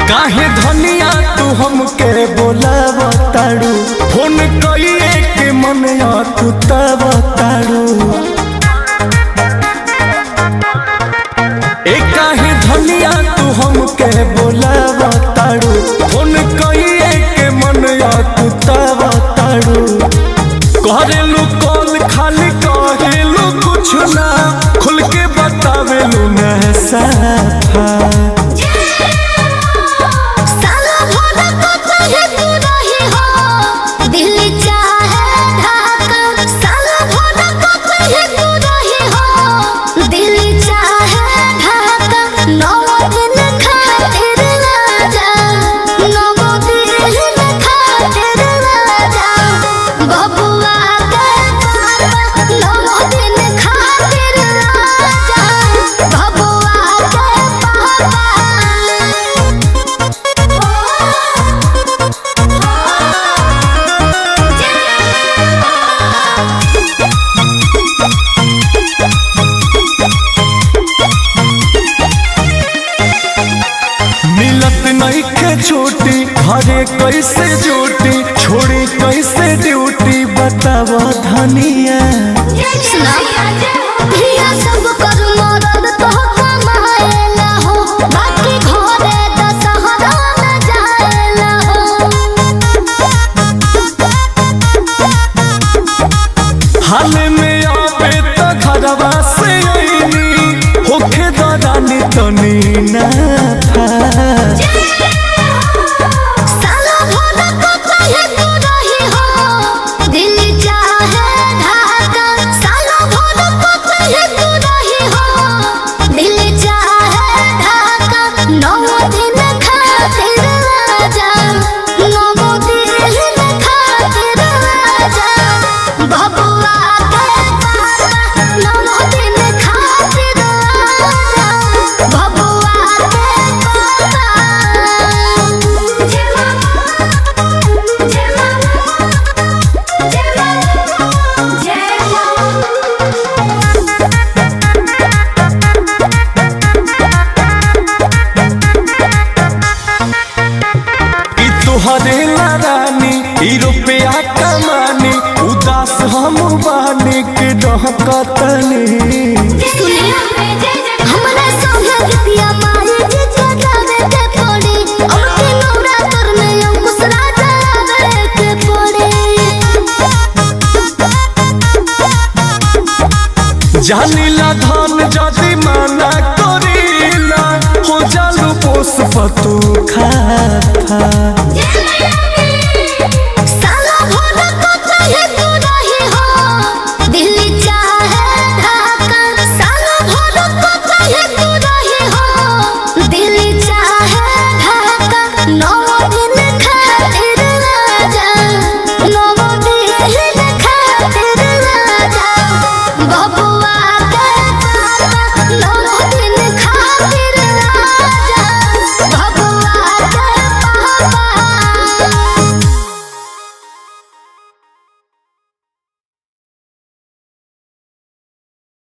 काहे धनिया तू हमके बोलावताड़ू, फोन कइए के मन अकुतावताड़ू। ए काहे धनिया तू हमके बोलावताड़ू, फोन कइए के मन अकुतावताड़ू। करेलू कॉल खाली कहेलू कुछ ना, खुल के बतावेलू ना साफा। मिलत नहीं के छुट्टी, घरे कैसे जूटी, छोड़ी कैसे ड्यूटी, बताव धनिया। सब कर मदद तो कमाएला हो, बाकी घरे दशहरा न जाएला हो। हाल में आवे त घरवा से आईनी, होखे दरानी तनी ना था। साला भर को चाहे तू रही हो, दिल चाहे ढाका। साला भर को चाहे तू रही हो, दिल चाहे ढाका। नौ दिन खातिर राजा, नौ दिन खातिर राजा, बबुआ के पापा। नौ दिन खातिर राजा, बबुआ के पापा। ई तुहरे ला रानी, ई रुपया कमानी, उदास हम बानी के डहकतनी। हमरा संगे गीतिया मारी जे जगावे के पड़ी, अब के नवरात्र में अंकुश राजा आवे के पड़ी। जानीला धन जदि माना करीला, हो जालू पोस पतू खा।